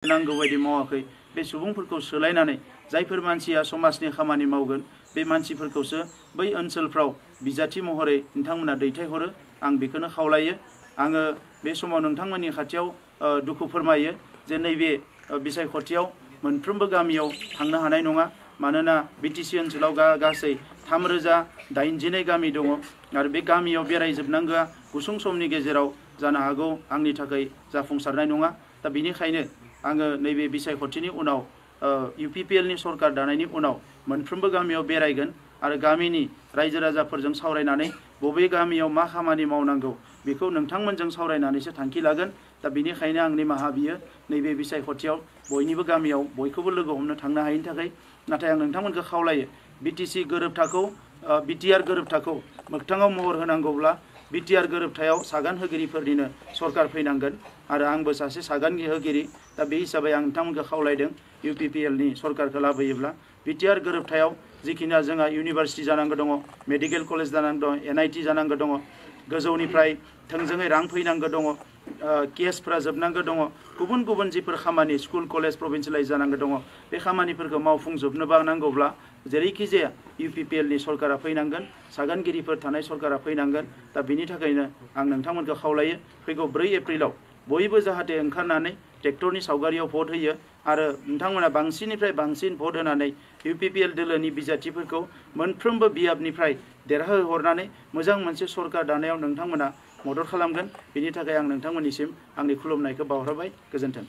नांगौ बायदि मावाखै बे सुबुंफोरखौ सोलायनानै जायफोर मानसिया समाजनि खामानि मावगोन बे मानसिफोरखौसो बै ओनसोलफ्राव बिजाथि महरै नोंथांमोना दैथायहरो आं बेखौनो खावलायो। आङो बे समाव नोंथांमोननि खाथियाव दुखु फोरमायो जे नैबे बिसायख'थियाव मोनफ्रोमबो गामियाव थांनो हानाय नङा। मानोना बिटिसि ओनसोलाव गासै 3082 गामि दङ आरो बे गामियाव बेरायजोबनांगौआ गुसुं समनि गेजेराव जानो हागौ आंनि थाखाय जाफुंसारनाय नङा। दा बेनिखायनो आङो नैबे बिसायख'थिनि उनाव UPPLनि सरकार दानायनि उनाव मोनफ्रोमबो गामियाव बेरायगोन आरो गामिनि रायजो राजाफोरजों सावरायनानै बबे गामियाव मा खामानि मावनांगौ बेखौ नोंथांमोनजों सावरायनानैसो थांखि लागोन। दा बेनिखायनो आं निमाहा बियो नैबे बिसायख'थियाव बयनिबो गामियाव बयखौबो लोगो हमनो थांनो हायैनि थाखाय। नाथाय आं नोंथांमोनखौ खावलायो बिटिसि गोरोबथाखौ BTR गोरोबथाखौ मोगथाङाव महर होनांगौब्ला BTR गोरोबथायाव सागान होगिरिफोरनिनो सरकार फैनांगोन आरो आंबो सासे सागान होगिरि। दा बे हिसाबै आं नोंथांमोनखौ खावलायदों UPPLनि सरकारखौ लाबोयोब्ला BTR गोरोबथायाव जिखिना जोंहा इउनिभार्सिटि जानांगौ दङ, मेडिकेल कलेज जानांगौ दङ, NIT जानांगौ दङ, गोजौनिफ्राय थोंजोङै रां फैनांगौ दङ, केसफ्रा जोबनांगौ दङ, गुबुन गुबुन जिफोर खामानि स्कुल कलेज प्रभिन्सियेलाइज जानांगौ दङ बे खामानिफोरखौ मावफुंजोबनोबा नांगौब्ला जेरैखि जाया UPPLनि सरकारा फैनांगोन, सागानगिरिफोर थानाय सरकारा फैनांगोन। दा बिनि थाखायनो आं नोंथांमोनखौ खावलायो फैगौ 4 एप्रिलाव बयबो जाहाथे ओंखारनानै ट्रेक्टरनि सावगारियाव भट होयो आरो नोंथांमोना बांसिननिफ्राय बांसिन भट होनानै UPPL दोलोनि बिजाथिफोरखौ मोनफ्रोमबो बियाबनिफ्राय देरहाहोहरनानै मोजां मोनसे सरकार दानायाव नोंथांमोना मदद खालामगोन। बेनि थाखाय आं नोंथांमोननिसिम आंनि खुलुमनायखौ बावहरबाय। गोजोन्थों।